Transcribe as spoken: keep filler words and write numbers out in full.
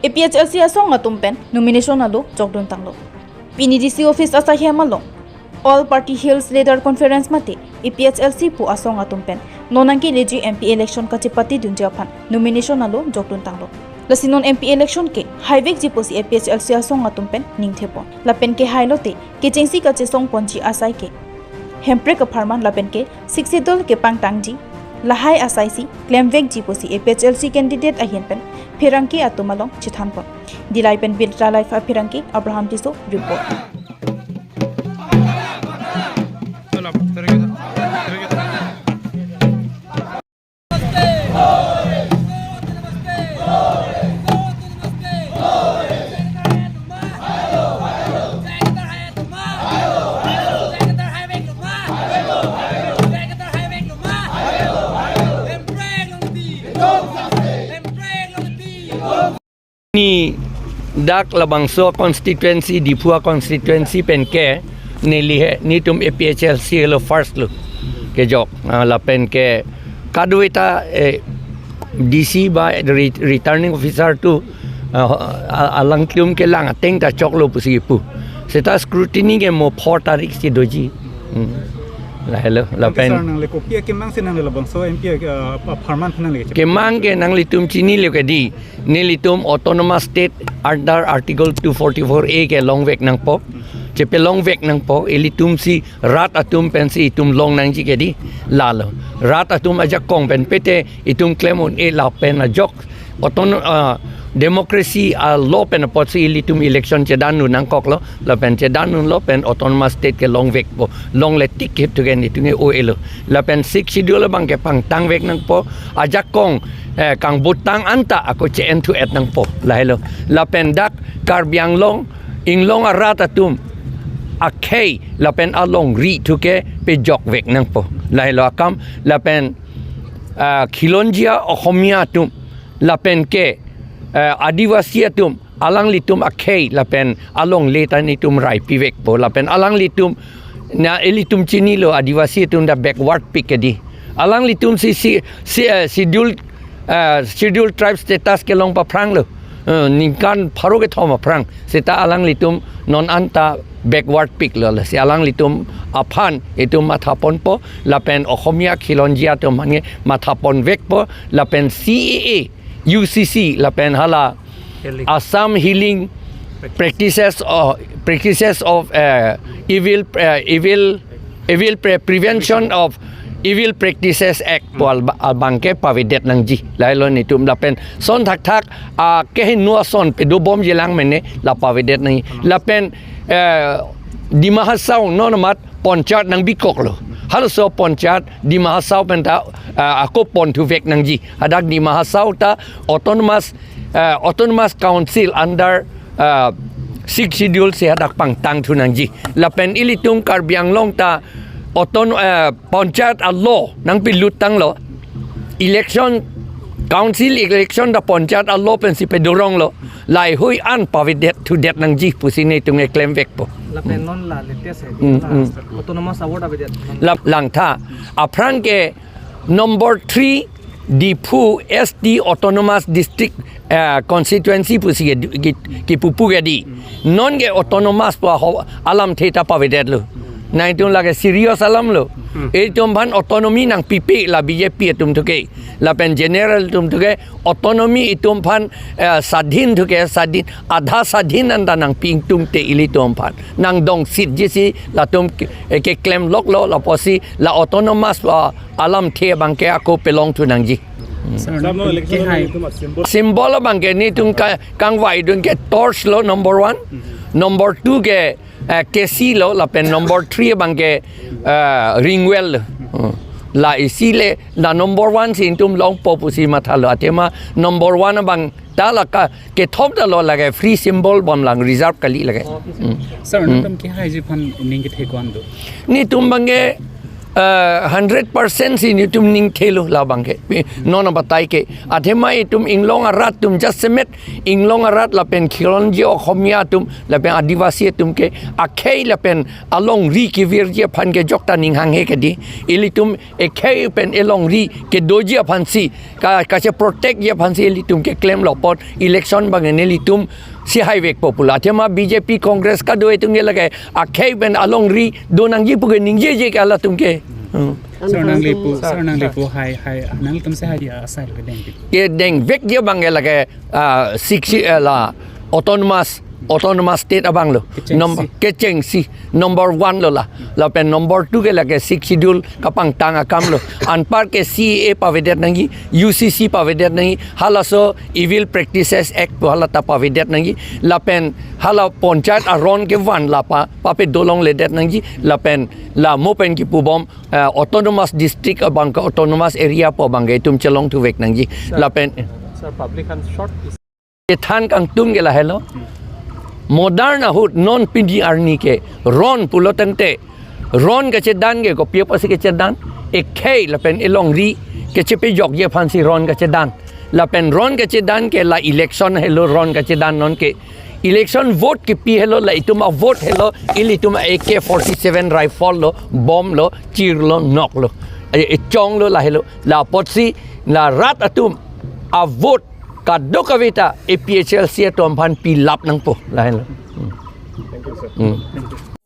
A P H L C asong atum pen nomination alo jokdun tanglo. Pini D C office asai hem along All Party Hills Leader Conference mate A P H L C pu asong atum pen non nangkeleji M P election kachepatedunji aphan nomination alo jokdun tanglo. Lasi non M P election ke haivekji pusi A P H L C asong atum pen ningthepon. Lapen ke hailote kechengsi kachesongponji asai ke Hemprek apharman lapen ke Sixth Schedule kepangtangji lahai asai si klemvekji pusi A P H L C candidate ahin pen pherangke atum along chethanpon. Dillai pen Birta Live apherangke Abraham Tisso report. Ni dak labangso constituency, Diphu constituency pen ke neli he, netum A P H L C lo first lo kejok. Ah, lapen ke kadokave ta, eh, D C ba re-, returning officer atum, ah, a-, alangtum kelang ateng ta choklo pusi pu. Seta scrutiny ke mo four tarik si doji. Hmm. Lahelo, lapen sir, nangle kopi akemang si nangle labangso M P, uh, apharman nangle kechep- kemang ke nanglitum chinilo ke di. Nelitum autonomous state under Article two forty-four A ke longvek nangpo. Chepelongvek nangpo, ilitum si rat atum pensi itum long nangji ke di. Lalo rat atum ajakong pen pete itum klem un-e lapen ajok. Autono-, ah, democracy a-law pen apotsi ilitum election chedandun nangkoklo, lapen chedandunlo pen autonomous state ke longvekpo, longle tik hip thugen itum ke o-elo. Lapen Sixth Schedule abang ke pangtangvek nangpo, ajakong, eh, kangbutang anta ako che-enthu-et nangpo, lahelo. Lapen dak Karbi Anglong, inglong arat atum akhei lapen alongri thu ke pejokvek nangpo, lahelo akam. Lapen, ah, khilonjia Ohomia atum, lapen ke, eh, Adivasi atum, alanglitum akhei lapen alongle ta netum raipivekpo, lapen alanglitum, na ilitum chinilo Adivasi atum ta backward pik ke di. Alanglitum si, si, si, eh, schedule, eh, schedule tribe status kelong paphranglo. Eh, ningkan pharo kethom aphrang. Seta alanglitum non anta backward piklo, lasi alanglitum aphan itum mathaponpo, lapen Ohomia khilonjia atum aphan ke mathaponvekpo, lapen C A A, U C C, lapen hala Assam Healing Practices of, Practices of, eh, Evil, eh, Evil, Evil Pre-, Prevention of Evil Practices Act pu al-, abang ke pavedet nangji. Lahelo netum lapen son thakthak, ah, kehingno ason pedobomjilang mene la pavedet nangji. Lapen, eh, Dima Hasao non amat ponchayat nangbikoklo. Halaso ponchayat Dima Hasao penta, ah, ako ponthuvek nangji. Hadak Dima Hasao ta autonomous, ah, autonomous council under, ah, Sixth Schedule si hadak pangtangthu nangji. Lapen ilitum Karbi Anglong ta auton-, ah, ponchayat a-law nangpilut tanglo. Election, council election ta ponchayat a-law pensi pedoronglo. Laheihui an pavedet thudet nangji pusi netum ke klemvekpo. Lapen non la latest hai. Hmm, la hmm. Autonomous award avedet. La langtha. Aphrang ke number three Diphu S T Autonomous District, eh, Constituency pusi ke, ke, kepupu ke di. Non ke autonomous pu aho alamthe ta pavedetlo. Nangtum lake serious alamlo. Hmm. Itum aphan autonomy nangpipe la B J P atum thu ke. Lapen general atum thu ke autonomy itum aphan, eh, swadhin thu ke swadhin, adha swadhin anta nangpi ingtungte ilitum aphan. Nangdong seat jisi latum ke, eh, keklemloklo, lapusi la autonomous, ah, alamthe abang ke ako pelongthu nangji. Sir, Sir, no, no, election kehai. Symbol abang ke netum ka-, kangvaidun ke torch lo number one. Number two ke, eh, kesi lo, lapen number three abang ke, eh, ringwell lo. Hmm. La isi le, la number one si ingtum longpo pusi mathalo. Athema number one abang ta la ka kethom ta lo lake free symbol bomlang reserve kali lake. Hmm. Sir, hmm. Netum kehaiji aphan ning kethe ko-an do? Netum abang ke Uh, hundred percent si nelitum ning thelo labang ke. Pi, non abatai ke. Athema itum inglong arat atum jasemet inglong arat lapen khilonji Okhomia atum lapen Adivasi atum ke akhei lapen alongri kevirji aphan ke jokta ning hanghe ke di. Ilitum ekhei pen elongri kedoji aphan si ka, kacheprotectji aphan si ilitum keklemlo apot election abang nelitum si haivekpo pulo. Athema B J P Congress kado atum ke lake akhei pen alongri do nangji pu ke ningjeje ke halatum ke. Hmm. Sir, nangli pu, sir, sir, nangli pu hai, hai, nangtum si hai dia asai lo kedeng pi. Kedengvekji abang ke lake, ah, six, eh, la autonomous, autonomous state abang lo. Kechengsi. Nom-, kechengsi. Number one lo la. Lapen number two ke lake Sixth Schedule kapangtang akam lo. Anpar ke C A A pavedet nangji, U C C pavedet nangji, halaso Evil Practices Act pu halata pavedet nangji. Lapen hala panchayat aron kevan la pa, pape dolongledet nangji. Lapen la mo pen kipubom, eh, autonomous district abang ke autonomous area pu abang ke itum chelongthuvek nangji. Sir. Lapen, eh, sir, public han short is kethan kangtung ke lahelo. Modern ahut non pini arni ke ron pulo tangte, ron kachedan ke kopi apotsi kachedan? Ekhei lapen elongri kachepejokji aphan si ron kachedan. Lapen ron kachedan ke la election helo ron kachedan non ke. Election vote kipi helo, la itum avote helo, ilitum A K forty-seven rifle lo, bomb lo, chir lo, nok lo. E, echong lo lahelo. La apotsi la rat atum avote kadokave ta A P H L C atum aphan pilap nangpo lahelo. Hmm. Thank you, sir. Hmm.